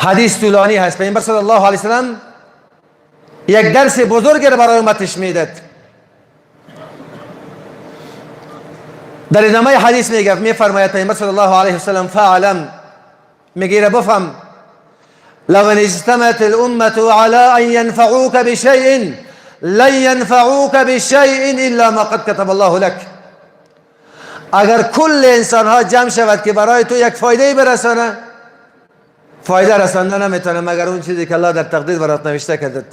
حدیث طولانی هست. پیامبر صلی الله علیه وسلم یک درس بزرگ را برای امتش میداد. در ادامه حدیث میگه، میفرماید پیامبر صلی الله علیه وسلم: فاعلم، میگه بفهم، لو اجتمعت الامه على ان ينفعوك بشيء لن ينفعوك بشيء الا ما قد كتب الله لك. اگر کل انسان ها جمع شود که برای تو یک فایده برسانه، فایده رسانده نمیتونه مگر اون چیزی که الله در تقدیر برات نوشته کرده.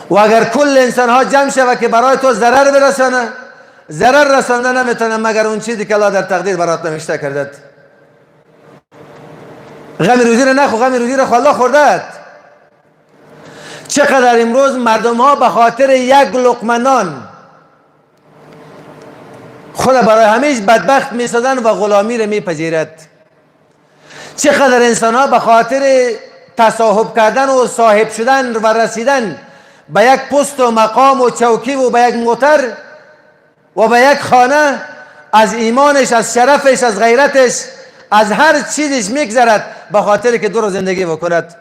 و اگر کل انسان ها جمع شود که برای تو ضرر برسانه، ضرر رسانده نمیتونه مگر اون چیزی که الله در تقدیر برات نوشته کرده. غم روزی رو نخو، غم روزی رو الله خورده. چقدر امروز مردم ها به خاطر یک لقمه نان خود برای همیش بدبخت میسازن و غلامی رو میپذیرد. چقدر انسان ها به خاطر تصاحب کردن و صاحب شدن و رسیدن به یک پست و مقام و چوکی و به یک موتر و به یک خانه از ایمانش، از شرفش، از غیرتش، از هر چیزش میگذرد به خاطر که دو روز زندگی بکند.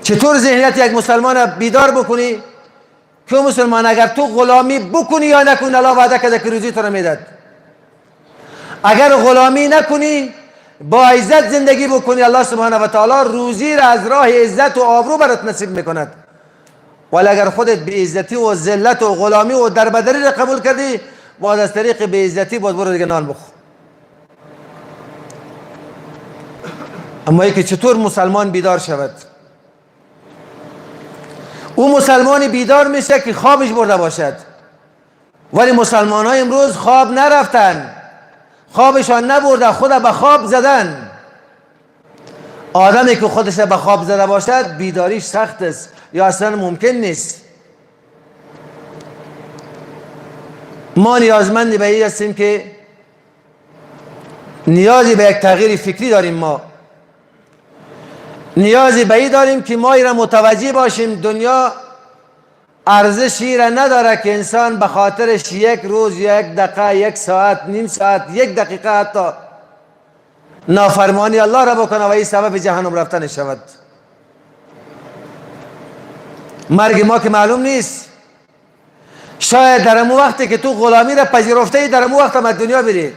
چطور ذهنیت یک مسلمان بیدار بکنی که مسلمان اگر تو غلامی بکنی یا نکنی، الله وعده کرده که روزی تو رو میداد. اگر غلامی نکنی، با عزت زندگی بکنی، الله سبحانه و تعالی روزی را از راه عزت و آبرو برات نصیب میکند. ولی اگر خودت به عزتی و ذلت و غلامی و دربدری را قبول کردی، باز از طریق به عزتی باز برو دیگه نان بخور. اما یکی چطور مسلمان بیدار شود؟ او مسلمان بیدار میشه که خوابش برده باشد، ولی مسلمان های امروز خواب نرفتن، خوابشان نبرده، خود به خواب زدن. آدمی که خودش به خواب زده باشد بیداریش سخت است یا اصلا ممکن نیست. ما نیازمند به این هستیم که نیازی به یک تغییر فکری داریم. ما نیازی به این داریم که ما را متوجه باشیم دنیا ارزشی را نداره که انسان به خاطرش یک روز، یک دقیقه، یک ساعت، نیم ساعت، یک دقیقه حتی نافرمانی الله را بکنه و این سبب جهنم رفتن شود. مرگ ما که معلوم نیست، شاید در امو وقتی که تو غلامی را پذیرفته ای در امو وقت هم از دنیا بری.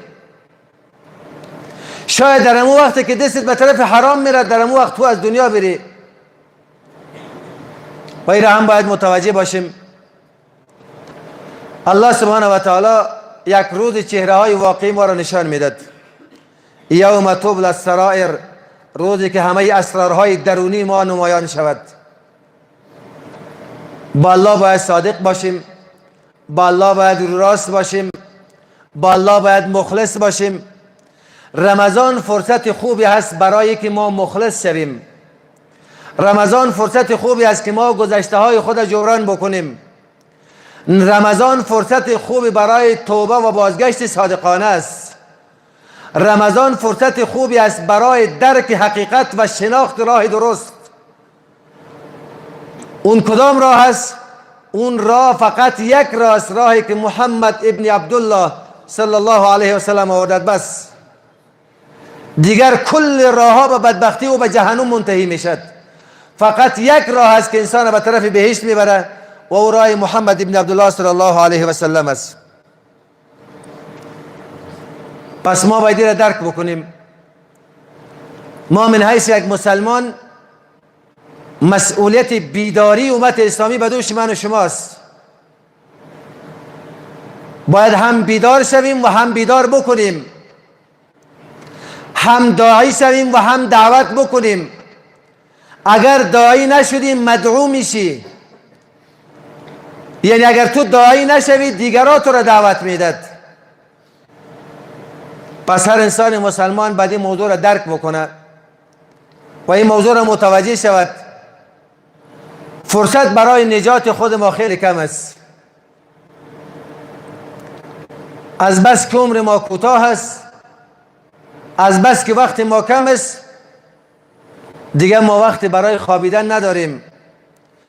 شاید در امو وقتی که دستت به طرف حرام میره در امو وقت تو از دنیا بری. و این را هم باید متوجه باشیم. الله سبحانه و تعالی یک روز چهره های واقعی ما را نشان میداد. یوم تبلی السرائر، روزی که همه اسرارهای درونی ما نمایان شود. با الله باید صادق باشیم، با الله باید رو راست باشیم، با الله باید مخلص باشیم. رمضان فرصت خوبی هست برای که ما مخلص شویم. رمضان فرصت خوبی است که ما گذشته های خود جبران بکنیم. رمضان فرصت خوبی برای توبه و بازگشت صادقانه است. رمضان فرصت خوبی است برای درک حقیقت و شناخت راه درست. اون کدام راه است؟ اون راه فقط یک راه است، راهی که محمد ابن عبدالله صلی الله علیه و سلم آورد. بس دیگر کل راه ها به بدبختی و به جهنم منتهی میشد. فقط یک راه است که انسان به طرف بهشت میبره و او راه محمد ابن عبدالله صلی الله علیه و سلم است. پس ما باید را درک بکنیم. ما من حیث یک مسلمان مسئولیت بیداری امت اسلامی به دوش من و شماست. باید هم بیدار شویم و هم بیدار بکنیم، هم داعی شویم و هم دعوت بکنیم. اگر داعی نشدیم مدعو میشی، یعنی اگر تو داعی نشوی دیگران تو را دعوت میداد. پس هر انسان مسلمان باید این موضوع را درک بکنه و این موضوع را متوجه شود. فرصت برای نجات خود ما خیلی کم است. از بس که عمر ما کوتاه است، از بس که وقت ما کم است، دیگه ما وقت برای خوابیدن نداریم.